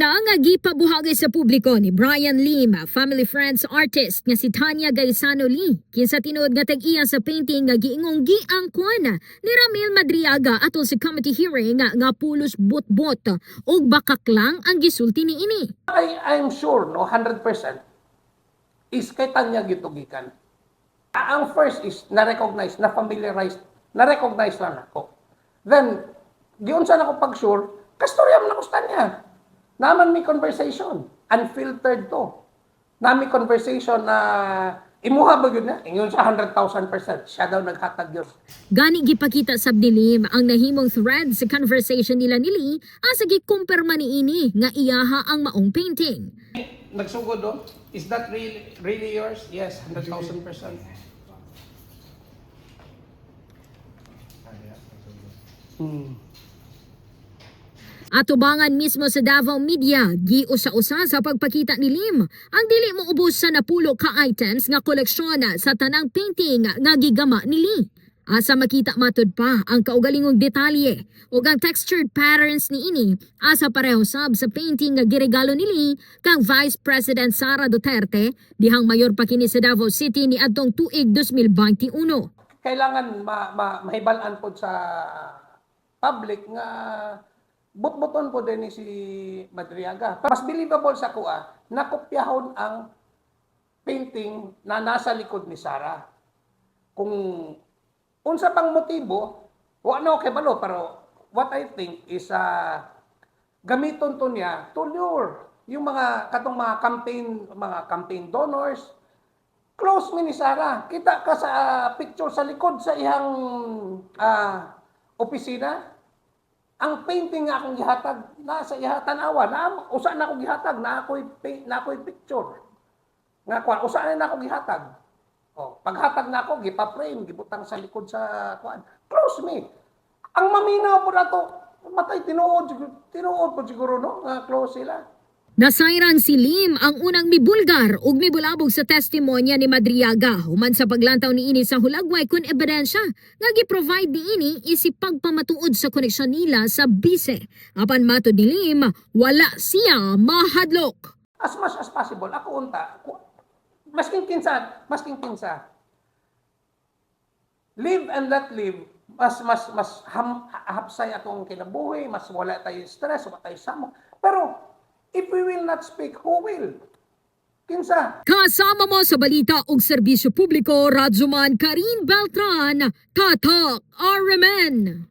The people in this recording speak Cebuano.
na nga gipabuhagay sa publiko ni Brian Lim, family friends artist nga si Tanya Gaisano Lee. Kinsa tinuod nga tag-iya sa painting nga giingong giangkon ni Ramil Madriaga atol sa committee hearing nga pulos bot-bot ug bakak lang ang gisulti niini. I'm sure, no, 100% is kay Tanya gitugikan. Ang first is na-recognize, na-familiarize, na-recognize lang ako. Then, giunsa na ko pag-sure, kastorya man ako sa Tanya. Naa man may conversation. Unfiltered to. Naa mi conversation na imuha ba yun na? Ingon sa 100,000%. Siya daw naghatag yun. Gani gipakita sab ni Lim ang nahimong thread sa conversation nila ni Lee asa gikumpirma niini nga iyaha ang maong painting. Nagsugod do, is that really, really yours? Yes, 100,000%. Atubangan mismo sa Davao Media, giusa-usa sa pagpakita ni Lim ang dili mo ubos sa 10 ka items nga koleksyon sa tanang painting nga gigama ni Lee. Asa makita matud pa ang kaugalingong detalye ug ang textured patterns niini asa pareho sab sa painting nga giregalo ni Lee kang Vice President Sara Duterte dihang mayor pa kini sa Davao City ni adtong tuig 2021. Kailangan mahibal-an pod sa public nga butbuton po din ni si Madriaga. Mas believable sa kuha, nakopyahon ang painting na nasa likod ni Sara. Kung unsa pang motibo, wa na ko kabalo, pero what I think is gamiton to niya to lure yung mga katong mga campaign donors. Close mi ni Sara. Kita ka sa picture sa likod sa iyang opisina. Ang painting nga akong gihatag nasa iya, tan-awa na usa na akong gihatag na ako'y picture. Nga kuan usa na akong gihatag. Oh, paghatag na ako, gipa-frame, gibutang sa likod sa kuan. Close mi. Ang maminaw po nato, matay tinuod tinuod po siguro, no, nga close sila. Nasayran si Lim ang unang mibulgar ug mibulabog sa testimonya ni Madriaga human sa paglantaw niini sa hulagway kun ebidensya nga gi-provide niini isip pagpamatuod sa koneksyon nila sa bise. Apan matod ni Lim, wala siya mahadlok. As much as possible, ako unta, masking kinsa, masking kinsa. Live and let live, mas hapsay atong kinabuhi, mas wala tayo stress, wala tayo samok. Pero if we will not speak, who will? Kinsa? Kasama mo sa balita ug serbisyo publiko, Radyoman Karin Beltran, Tatak RMN.